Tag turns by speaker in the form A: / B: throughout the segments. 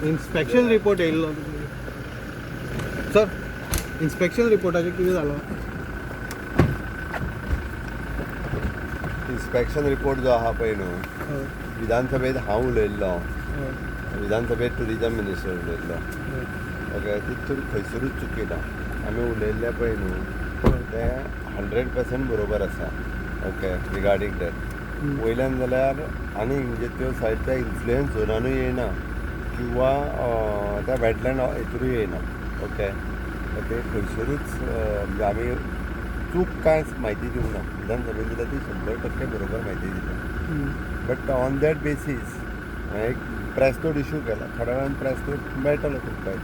A: Inspection report येयल्लो sir. Inspection रिपोर्टाचें कितें जालां?
B: इन्स्पेक्शन रिपोर्ट जो आहा पळय न्हू, विधानसभेत हांव उलयल्लो, विधानसभेत टुरिजम मिनिस्टर उलयल्लो. ओके, तितून खंयसरूच चुकी ना. आमी उलयल्लें पळय न्हू, तें 100% बरोबर आसा. ओके, रिगार्डींग that वयल्यान जाल्यार आनी म्हणजे त्यो सायड त्या इन्फ्लुयन्स झोनानूय येयना किंवा त्या वेटलँड हितूनय येयना. ओके, ते खंयसरूच म्हणजे आमी चूक कांयच म्हायती दिवंक ना. विधानसभेन दिल्या ती 100% बरोबर म्हायती दिल्या. बट ऑन that basis हांवें एक प्रेस नोट इशू केला. थोड्या वेळान प्रेस नोट मेळटलो तुमकां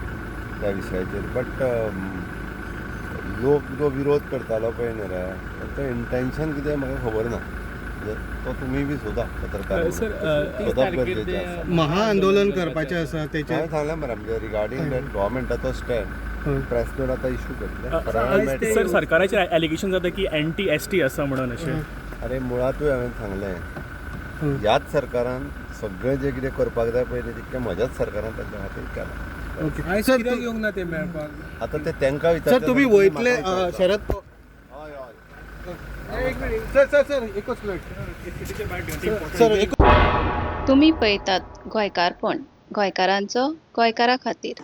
B: त्या विशयाचेर. बट लोक जो विरोध करतालो पळय न्ही रे, तांचें इंटेन्शन कितें म्हाका खबर ना. म्हणजे तो तुमी बी सोदा, पत्रकार म्हणून.
C: सर,
B: सोदप गरजेचें आसा.
A: महाआंदोलन करपाचें आसा तेचेर.
B: हांवें सांगलें मरे, म्हणजे रिगार्डींग that गव्हर्मेंटाचो स्टँड प्रेस नोट आतां इशू करतले, थोड्या वेळान मेळटलो.
C: सर, सरकाराचेर एलिगेशन जाता की एंटी एसटी आसा म्हणून अशें.
B: अरे, मुळातूय हांवें सांगलें, ह्याच सरकारान सगळें जें कितें करपाक जाय पयलीं, तितकें म्हज्याच सरकारान तांच्या खातीर केलां.
A: ओके सर,
D: येवंक ना ते मेळपाक.
B: आतां ते तांकां विचारचें.
A: सर, तुम्ही वयतले शरद
B: हय हय.
A: सर, सर, सर, एकच मिनिट सर, एक
E: तुमी पळयतात गोंयकारपण, गोंयकारांचो गोंयकारा खातीर.